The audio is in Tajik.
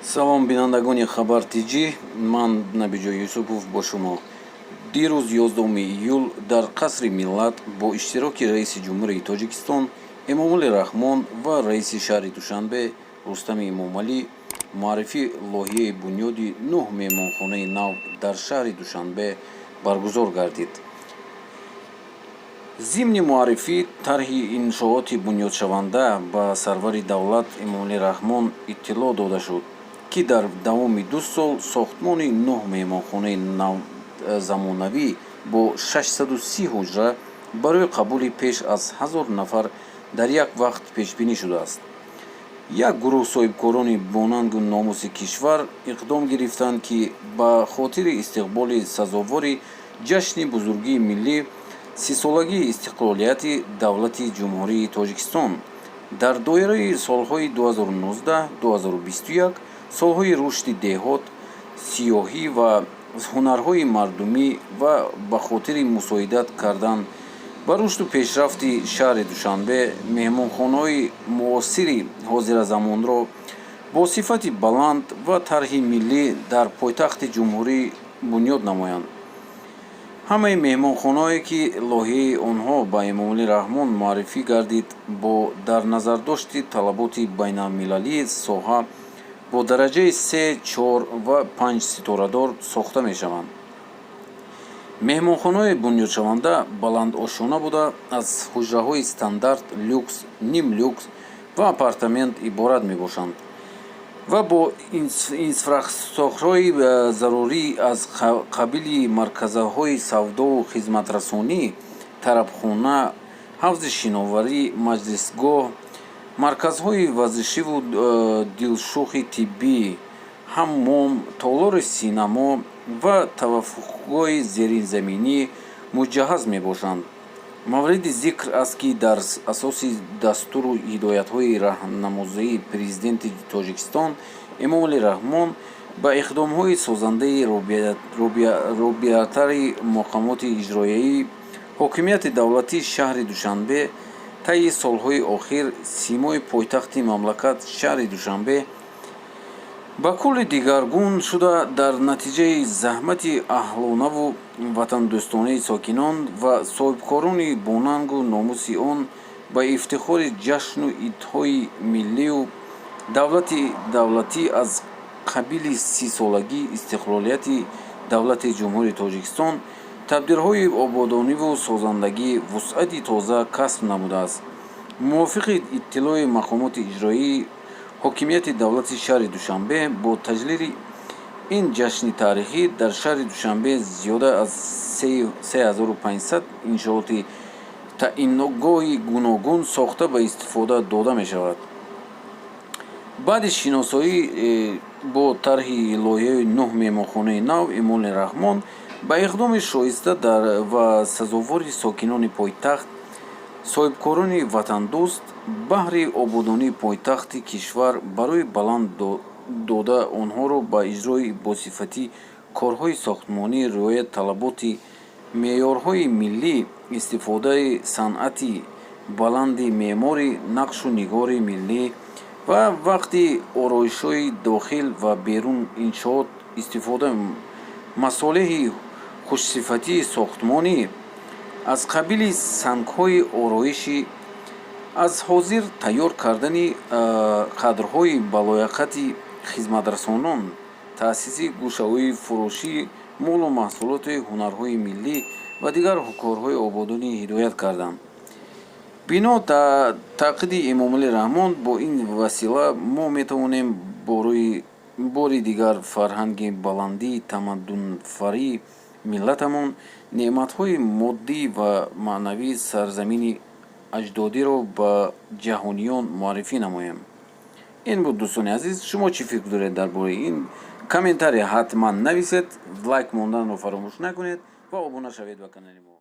Салом, бинандагони Хабар Тҷ. Ман Набиҷон Юсупов бо шумо. Дирӯз, 11 июл, дар Қасри Миллат бо иштироки Раиси Ҷумҳурии Тоҷикистон Эмомалӣ Раҳмон ва раиси шаҳри Душанбе Рустами Эмомалӣ муаррифии лоиҳаи бунёди нӯҳ меҳмонхонаи нав дар шаҳри Душанбе баргузор гардид. Зимни муаррифӣ тарҳи иншооти бунёдшаванда ба сарвари давлат Эмомалӣ Раҳмон иттилоъ дода шуд, ки дар давоми 2 сол сохтмони нӯҳ меҳмонхонаи замонавӣ бо 630 ҳуҷра барои қабули беш аз 1000 нафар дар як вақт пешбинӣ шудааст. Як гурӯҳ соҳибкорони бонангу номуси кишвар иқдом гирифтанд, ки ба хотири истиқболи сазовори ҷашни бузургии миллӣ, 30-солагии истиқлолияти давлати Ҷумҳурии Тоҷикистон, дар доираи солҳои 2019-2021, солҳои рушди деҳот, сиёҳӣ ва ҳунарҳои мардумӣ ва ба хотири мусоидат кардан ба рушду пешрафти шаҳри Душанбе, меҳмонхонаҳои муосири ҳозиразамонро бо сифати баланд ва тарҳи миллӣ дар пойтахти ҷумҳурӣ бунёд намоянд. Ҳамаи меҳмонхонаҳое, ки лоиҳаи онҳо ба Эмомалӣ Раҳмон муаррифӣ гардид, бо дар назардошти талаботи байналмилалии соҳа бо дараҷаи се, чор ва панҷ ситорадор сохта мешаванд. Меҳмонхонаҳои бунёдшаванда баландошёна буда, аз ҳуҷраҳои стандарт, люкс, нимлюкс ва апартамент иборат мебошанд ва бо инфрасохторҳои зарурӣ аз қабили марказҳои савдову хизматрасонӣ, тарабхона, ҳавзи шиноварӣ, маҷлисгоҳ, марказҳои варзишиву дилшӯхи тиббӣ, ҳаммом, толори синамо ва таваққуфгоҳи зеризаминӣ муҷаҳҳаз мебошанд. Мавриди зикр аст, ки дар асоси дастуру ҳидоятҳои роҳнамозии Президенти Тоҷикистон Эмомалӣ Раҳмон ба иқдомҳои созандаи робиатари мақомоти иҷроияи ҳокимияти давлатии шаҳри Душанбе, таи солҳои охир симои пойтахти мамлакат, шаҳри Душанбе, ба куллӣ дигаргун шуда, дар натиҷаи заҳмати аҳлонаву ватандӯстонаи сокинон ва соҳибкорони бонангу номуси он, ба ифтихори ҷашну идҳои миллию давлатӣ аз қабили 30-солагии истиқлолияти давлати Ҷумҳурии Тоҷикистон тадбирҳои ободониву созандагӣ вусъати тоза касб намудааст. Мувофиқи иттилои мақомоти иҷроияи ҳокимияти давлати шаҳри Душанбе, бо таҷлили ин ҷашни таърихӣ дар шаҳри Душанбе зиёда аз 3500 иншооти таъингоҳи гуногун сохта ба истифода дода мешавад. Баъди шиносоӣ бо тарҳи лоиҳаи нӯҳ меҳмонхонаи нав, Эмомалӣ Раҳмон ба иқдоми шоиста ва сазовори сокинони пойтахт, соҳибкорони ватандӯст баҳри ободонии пойтахти кишвар барои баланд дода онҳоро ба иҷрои босифати корҳои сохтмонӣ, риояи талаботи меъёрҳои миллӣ, истифодаи санъати баланди меъморӣ, нақшу нигори миллӣ ва вақти ороишҳои дохил ва берун иншоот, истифодаи масолеҳи хушсифати сохтмонӣ аз қабили сангҳои ороишӣ, аз ҳозир тайёр кардани кадрҳои балояқати хизматрасонон, таъсиси гӯшаҳои фурӯшии молу маҳсулоти ҳунарҳои миллӣ ва дигар корҳои ободонӣ ҳидоят карданд. Бино таъқиди Эмомалӣ Раҳмон, бо ин васила мо метавонем бори дигар фарҳанги баландии тамаддунфарии миллатамон, неъматҳои моддӣ ва маънавии сарзамини аҷдодиро ба ҷаҳониён муаррифӣ намоем. Ин буд, дӯстони азиз. Шумо чӣ фикр доред дар бораи ин? Комментария ҳатман нависед, лайк монданро фаромӯш накунед ва обуна шавед ба канали мо.